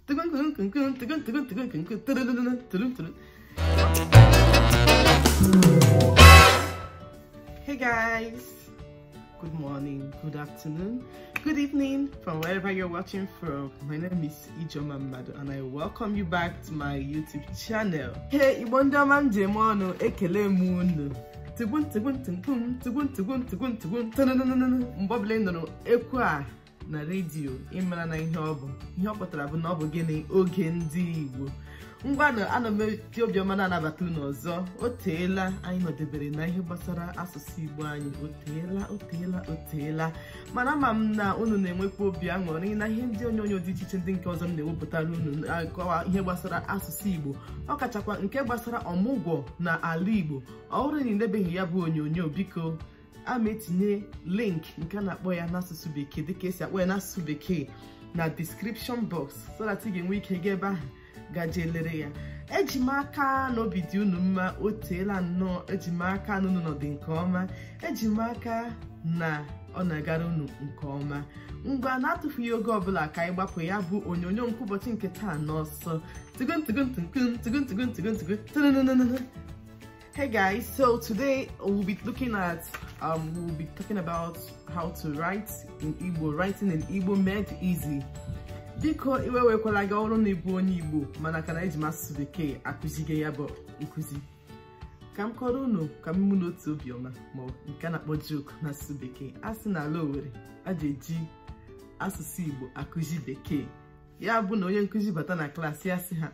Tugun tugun tugun tugun tugun tugun tugun tugun tugun. Hey guys, good morning, good afternoon, good evening from wherever you're watching from. My name is Ijeoma Madu and I welcome you back to my YouTube channel. Hey, Igbo ndị ọma m ji eme ọnụ, ekele m unu. Tugun tugun tugun tugun tugun tugun tugun tununununu. Mgbe ọbụla ị nụrụ ekwe a na redio, ị mara na ihe ọ bụ. Ihe ọ pụtara bụ na ọ bụ gịnị? Oge ndị Igbo. Ngwanụ, ana m eji obiọma na-anabata unu ọzọ. O teela anyị nọdebere na ihe gbasara asụsụ Igbo anyị. O teela, o teela, o teela. Mana ama m na unu na-enwekwa obi aṅụrị na ihe ndị onyonyo dị iche iche ndị nke ọzọ m na-ewepụtara unu akọwa ihe gbasara asụsụ Igbo, ọ kachakwa nke gbasara ọmụgwọ na ala Igbo. Ọ bụrụ na ị lebeghị ya bụ onyonyo, biko a ma etinye link nke a na-akpọ ya n'asụsụ bekee dịka esi akpọ ya n'asụsụ bekee na description box so that ị ga-enwe ike gaa ebe ahụ gaje lere ya. Eji m aka na obi dị unu mma, o teela nnọọ. Eji m aka na unu nọdụ nke ọma, eji m aka na ọ na-agara unu nke ọma. Ngwa, na-atụfughị oge ọbụla ka anyị gbapụ ya bụ onyonyo nke ụbọchị nke taa n'ọsọ. Tugun tugun tugun tugun tugun tugun tugun tununununu. Hey guys, so today we'll be looking at we'll be talking about how to write in Igbo, writing in Igbo made easy. Biko iwe wekwala gị ọrụ na ịbụ onye Igbo mana ka na eji m asụsụ bekee akụzige ya bụ nkụzi. Ka m kọrọ unu ka m mụ n'otu obiọma ma ọ nke a na-akpọ joke n'asụsụ bekee. A sị na ala Owerri a ji eji asụsụ Igbo akụzi bekee. Ya bụ na onye nkụzi bata na klaasị ya sị ha,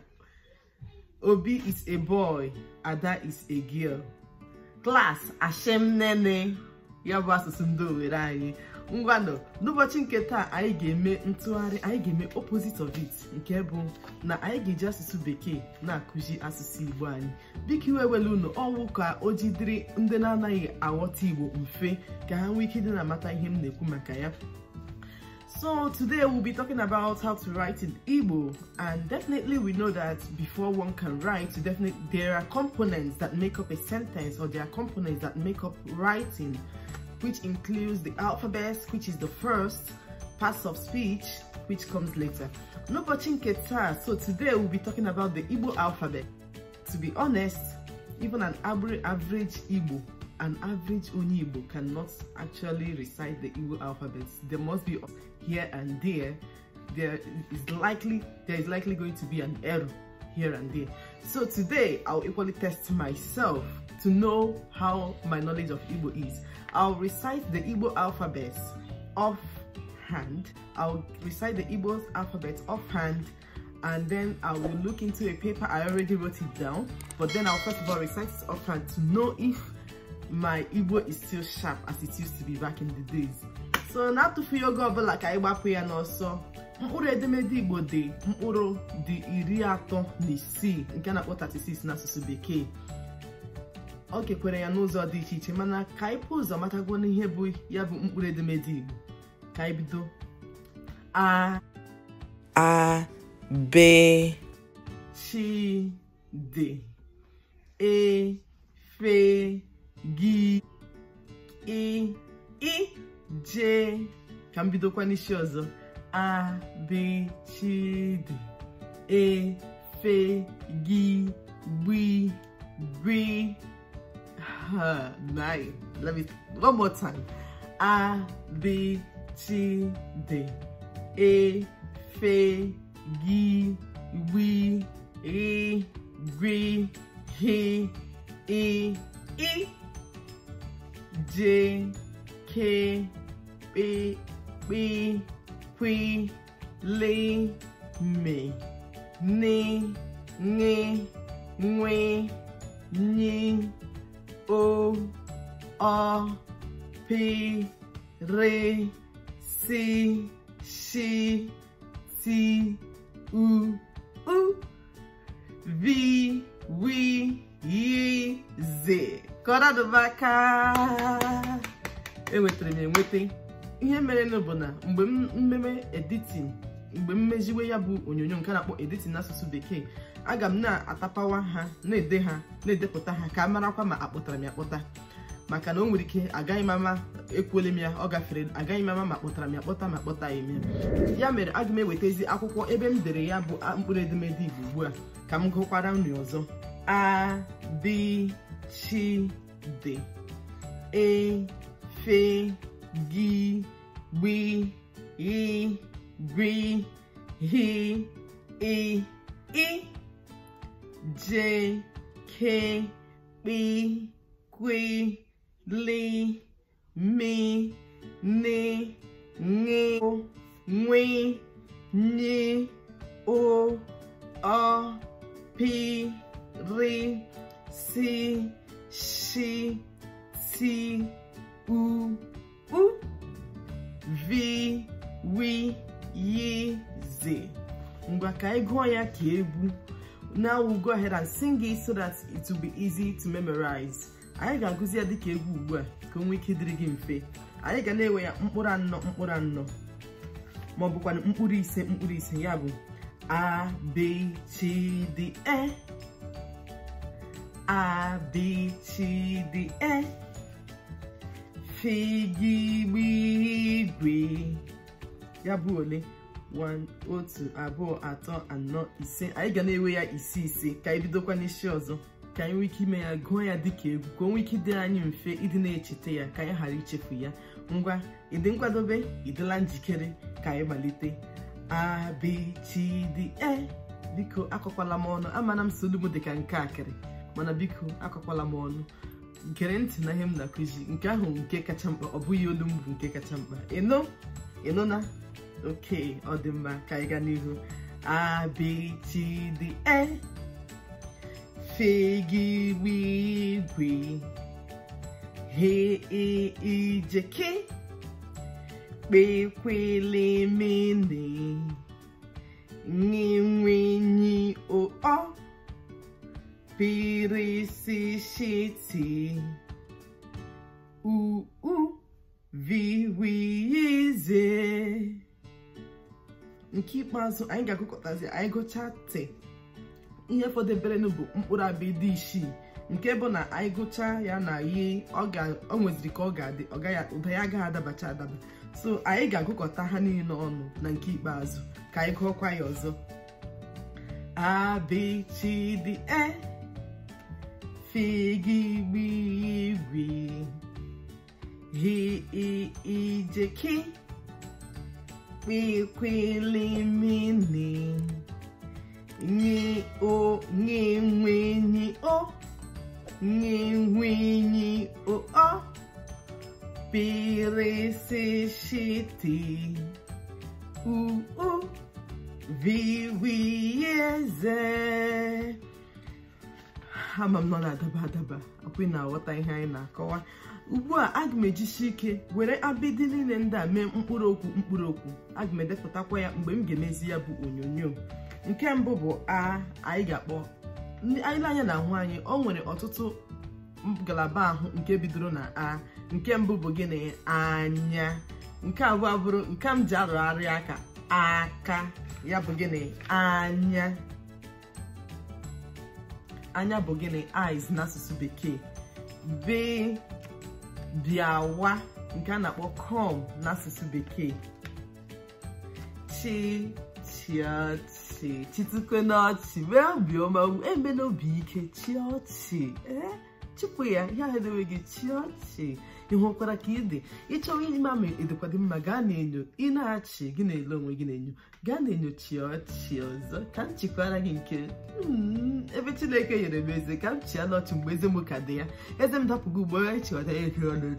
Obi is a boy, Ada is a girl. Class, ashem nene. Ya bụ asụsụ ndị Owerri anyị. Ngwanụ, n'ụbọchị nke taa anyị ga-eme ntụgharị, anyị ga-eme opposite of it, nke bụ na anyị ga-eji asụsụ bekee na-akụzi asụsụ Igbo anyị. Biko iwe wele unu, ọwụ ka o jidere ndị na-anaghị aghọta Igbo mfe ka ha nwee ike ịdị na-amata ihe m na-ekwu maka ya. So today we'll be talking about how to write in Igbo, and definitely we know that before one can write, definitely there are components that make up a sentence, or there are components that make up writing, which includes the alphabet, which is the first, parts of speech, which comes later. N'ụbọchị nke taa, so today we'll be talking about the Igbo alphabet. To be honest, even an average Igbo, an average onye Igbo cannot actually recite the Igbo alphabet. There must be here and there. There is likely going to be an error here and there. So today I'll equally test myself to know how my knowledge of Igbo is. I'll recite the Igbo alphabet offhand. I'll recite the Igbo alphabet offhand, and then I will look into a paper. I already wrote it down, but then I'll first of all recite it offhand to know if my Igbo is still sharp as it used to be back in the days. So na-atụfughị oge ọbụla ka anyị gbapụ ya n'ọsọ. Mkpụrụ edemede Igbo dị mkpụrụ dị 36 nke a na-akpọ 36 n'asụsụ bekee. Ọ kekwere ya n'ụzọ dị iche iche, mana ka anyị pụ ụzọ matagwo n'ihe bụ ya bụ mkpụrụ edemede Igbo. Ka anyị bido. A, A, B, Ch, D, E, F, G, I, I, J. Ka m bidokwa n'isi ọzọ. A, B, C, D, E, F, G, B, B, H, 9. Let me one more time. A, B, C, D, E, F, G, B, E, G, H, I, I, J, K, P, P, Q, L, M, N, N, N, N, O, O, P, R, C, C, T, U, U, V, W, Y, Z. Kọrọ aka. Enwetara m enweta. Ihe mere bụ na mgbe m mmeme editing, mgbe m meziwe ya bụ onyonyo nke a na-akpọ editing n'asụsụ bekee, aga m na-atapawa ha, na-ede ha, na-edepụta ha ka a marakwa ma akpụtara m ya akpụta. Maka na o nwere ike agaghị m ama ekwuole m ya ọ gafere, agaghị m ama ma kpọtara m ya kpọta ma kpọtaghị m ya. Ya mere aga m ewetezi akwụkwọ ebe m dere ya bụ mkpụrụ edemede Igbo ugbu a ka m gụkwara unu ọzọ. A, B, C, D, E, F, G, B, I, B, H, I, I, J, K, P, Q, L, M, N, N, W, N, O, O, P, R, C, S, T, U, U, V, W, Y, Z. Ngwa ka anyị gụọ ya ka egwu. Now we'll go ahead and sing it so that it will be easy to memorize. Anyị ga-agụzi ya dịka egwu ugbu a ka o nwee ike dịrị gị mfe. Anyị ga na-ewe ya mkpụrụ anọ mkpụrụ anọ ma ọ bụkwa mkpụrụ ise mkpụrụ ise, ya bụ A, B, C, D, E. A, B, C, D, E. F, G, B, G. Ya bụ ole? 1, 2, 3, 4, 5. Anyị ga na-ewe ya ise ise ka anyị bidokwa n'isi ọzọ, ka anyị nwee ike ime ya, gụọ ya dịka egwu, ka o nwee ike ịdịrị anyị mfe ịdị na-echeta ya, ka anyị ghara ichefu ya. Ngwa, ị dị nkwadobe? Ị dịla njikere? Ka anyị malite. A, B, C, D, E. Biko akọkwala m ọnụ, amana m solu m dịka nke akịrị, mana biko akọkwala m ọnụ. Gere ntị na ihe m na-akụzi, nke ahụ nke kacha mkpa, ọ bụghị olu m bụ nke kacha mkpa. Ịnụ? Ịnụ na? Okay, ọ dị mma, ka anyị gaa n'ihu. A, B, C, D, E. F, G, B, G, H, I, I, J, K, P, Q, L, M, N, N, W, N, O, O, P, R, S, T, U, U, V, W, Z. Nke ikpeazụ anyị ga-agụkọtazi, anyị gụchaa T. Ihe fọdeberenụ bụ mkpụrụ abịdị isii, nke bụ na anyị gụchaa ya na yi, ọ nweziri ka ọ ga-adị, ụda ya agaghị adabacha adaba. So anyị ga-agụkọta ha niile ọnụ na nke ikpeazụ ka anyị gụọkwa ya ọzọ. A, B, C, D, E, F, G, B, G, H, I, I, J, K, P, Q, L, M, N, N, O, N, W, N, O, N, W, N, O, O, P, R, S, T, U, U, V, W, Z. Ama m nọ na-adaba adaba, akwụ na-aghọta ihe anyị na-akọwa ugbu a. Aga m ejisi ike were abịdị niile ndị a mee mkpụrụ okwu mkpụrụ okwu. Aga m edepụtakwa ya mgbe m ga-emezi ya bụ onyonyo. Nke mbụ bụ a, anyị ga-akpọ anyị anya na ahụ anyị, ọ nwere ọtụtụ ngalaba ahụ nke bidoro na a. Nke mbụ bụ gịnị? Anya. Nke abụọ bụrụ nke m ji arụgharị aka, aka, ya bụ gịnị? Anya. Anya bụ gịnị? Eyes n'asụsụ bekee. B, bịawa, nke a na-akpọ come n'asụsụ bekee. Chi, chịọchị, chitukwe n'ọchị, wee obiọma, eme n'obi ike, chịọchị, ee, chụpụ ya, ihe ahụ edewe gị, chịọchị. Ị hụkwara ka ị dị? Ịchọwa ime ama ịdịkwa dị mma, gaa na-enyo, ị na-achị gị na-ele onwe gị na-enyo, gaa na-enyo, chịọchị ọzọ. Ka m chikwara gị nke ebe Chineke nyere m eze, ka m chịa n'ọchị mgbe eze m ka dị ya. Eze m dapụgo ugbo, echịwata ya eke ọnụ.